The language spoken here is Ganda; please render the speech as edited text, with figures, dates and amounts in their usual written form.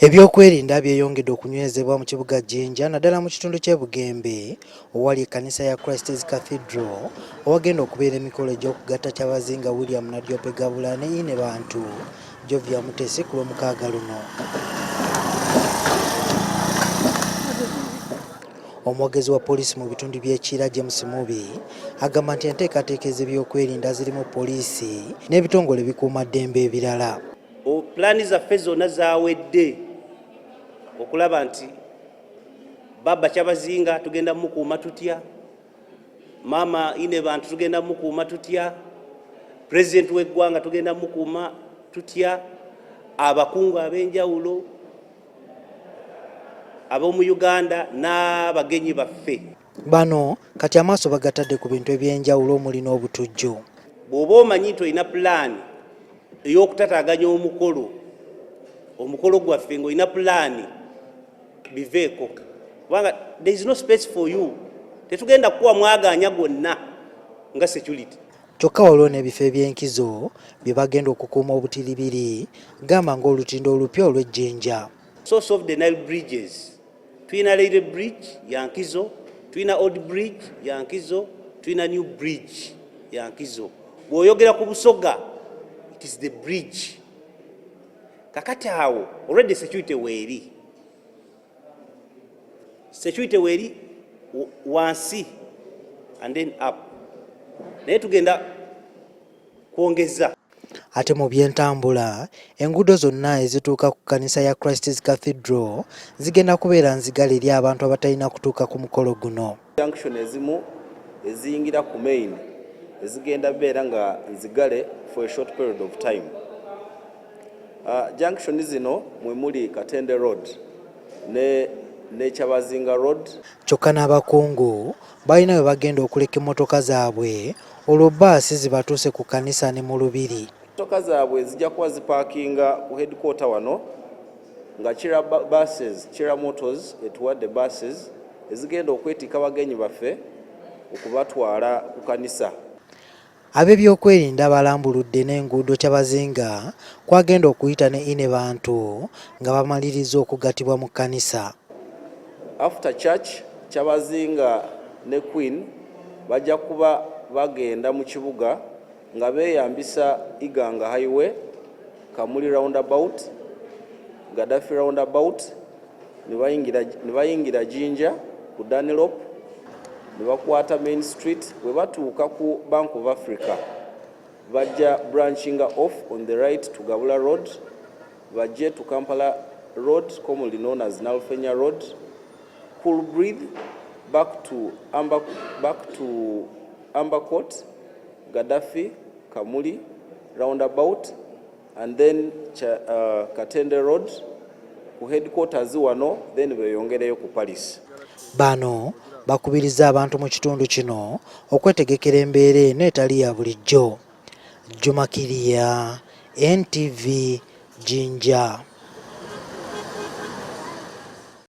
Ebyokwerinda byeyongedde okunywezebwa mu kibuga Jinja naddala mu kitundu ky'e Bugembe owali ekkanisa ya Christ's Cathedral owagenda okubeera emikolo egy'okugatta Kyabazinga William Nadiope Gabula ne Inebantu Jovia Mutesi ku Lwomukaaga luno. Omwogezi wa poliisi mu bitundu by'e Kira James Mubi agamba nti enteekateeka ez'ebyokwerinda zirimu poliisi n'ebitongole ebikuumaddembe ebirala. Pulaani zaffe zonna zawedde okulaba nti Baba Kyabazinga tugenda mukuuma tutya, Maama Inebantu tugenda mukuuma tutya, Pulezidenti w'eggwanga tugenda mukuuma tutya, abakungu ab'enjawulo ab'omu Uganda n'abagenyi baffe. Bano kati amaaso bagatadde ku bintu eby'enjawulo omuli n'obutujju. Bw'oba omanyi nti olina pulaani ey'okutataaganya omukolo omukolo gwaffe ng'olina pulaani biveeko, kubanga there is no space for you, tetugenda kukuwa mwagaanya gwonna nga security. Kyokka waliwo n'ebifo eby'enkizo bye bagenda okukuuma obutiribiri gamba ng'olutindo olupya olw'e Jinja. Source of the Nile bridges, tulina Railway Bridge ya nkizo, tulina Old Bridge ya nkizo, tulina New Bridge ya nkizo. Bw'oyogera ku Busoga, it is the bridge. Kakati awo already security weeri, security weeri wansi and then up, naye tugenda kwongeza. Ate mu by'entambula, enguudo zonna ezituuka ku kkanisa ya Christ's Cathedral zigenda kubeera nzigale eri abantu abatalina kutuuka ku mukolo guno. Junction ezimu eziyingira ku main ezigenda beera nga nzigale for a short period of time. Junction zino mwe muli Katende Road ne Kyabazinga Road. Kyokka n'abakungu balina we bagenda okuleka emmotoka zaabwe olwo bbaasi zibatuuse ku kkanisa ne mu lubiri. Emmotoka zaabwe zijja kuba zipaakinga ku headquarter wano nga Kira buses, Kira Motors etuwadde buses ezigenda okwetikka bagenyi baffe okubatwala ku kanisa. Ab'ebyokwerinda balambuludde n'enguudo Kyabazinga kw'agenda okuyita ne Inebantu nga bamaliriza okugattibwa mu kkanisa. After church, Kyabazinga ne Queen bajja kuba bagenda mu kibuga nga beeyambisa Iganga Highway, Kamuli Roundabout, Gaddafi Roundabout, ne bayingira Jinja ku Dunlop, ne bakwata Main Street. Bwe batuuka ku Bank of Africa, bajja branchinga off on the right to Gabula Road, bajje to Kampala Road, commonly known as Nalufenya Road, Cool Breathe, back to Amber Court, Gaddafi, Kamuli Roundabout, and then Katende Road ku headquarters wano, then beeyongereyo ku Palace. Bano bakubiriza abantu mu kitundu kino okwetegekera embeera eno etali ya bulijjo. Juma Kirya, NTV, Jinja.